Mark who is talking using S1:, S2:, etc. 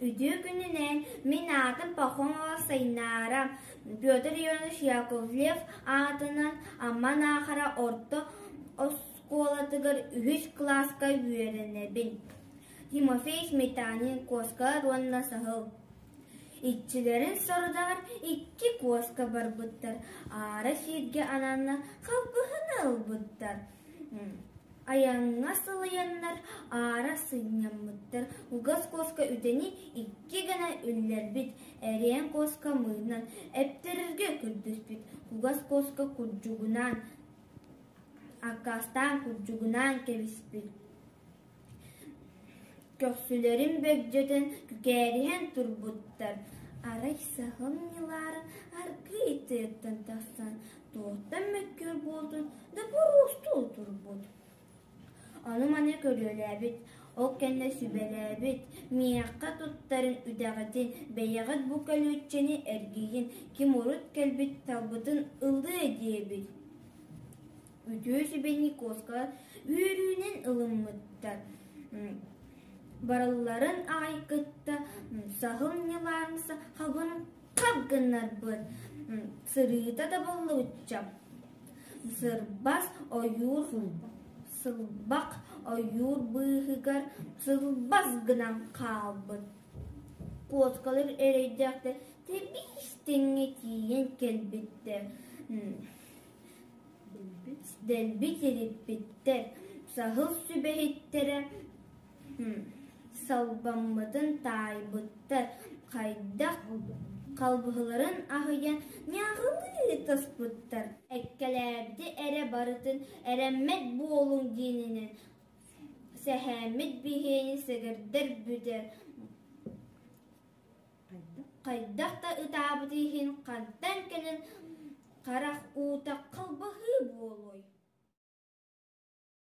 S1: Үтүө күнүнэн мин аатым Пахомова Сайнаара, Петр Иванович Яковлев аатынан Амма Наахара орто оскуолатыгар үһүс кылааска үөрэнэбин. Тимофей Сметанин куоскалар уонна саһыл. Иччилэрин сорудаҕар икки куоска барбыттар, аара сииргэ ананна халбыһыны ылбыттар. Айаҥҥа сылайаннар аара сынньаммыттар, угас куоска үтэни икки гына үллэрбит, эриэн куоска мыынан эптэрэргэ көрдөспүт, кугас куоска курдьугунаан, аккаастаан курдьугунаан кэбиспит. Көхсүлэрин бөгдьөтөн күкээриһэн турбуттар, арай саһыл ньылаарын аргыый тыаттан тахсан туохтан мөккүөр буолтун доппуруостуу турбут. Ону-маны көрүөлээбит, ол кэннэ сүбэлээбит, миэхэ туттарын үтэҕитин, бэйэҕит бу көлүччэни эргийин, ким урут кэлбит талбытын ылыа диэбит. Үтүө сүбэни куоскалар үөрүүнэн ылыммыттар. Барылларын аҕай кытта саһыл ньылаанса хабын хап гыннарбыт, сырыыта табыллыбычча. Сырбас ойуур сылбах ойуур быыһыгар сылбас гынан хаалбыт. Куоскалар эрэйдээхтэр тэбиис-тэҥҥэ тиийэн кэлбиттэр. Дэлби тириппиттэр, саһыл сүбэһиттэрэ салбаммытын таайбыттар, хайдах халбыһыларын аһыйан ньааҕылыы таспыттар. Эккэлээбити эрэ барытын эрэммэт буолуҥ диэнинэн сэһээммит биһиэни сэгэрдэр бүтэр. Хайдах да ытаабыт иһин хантан кэлэн харах уута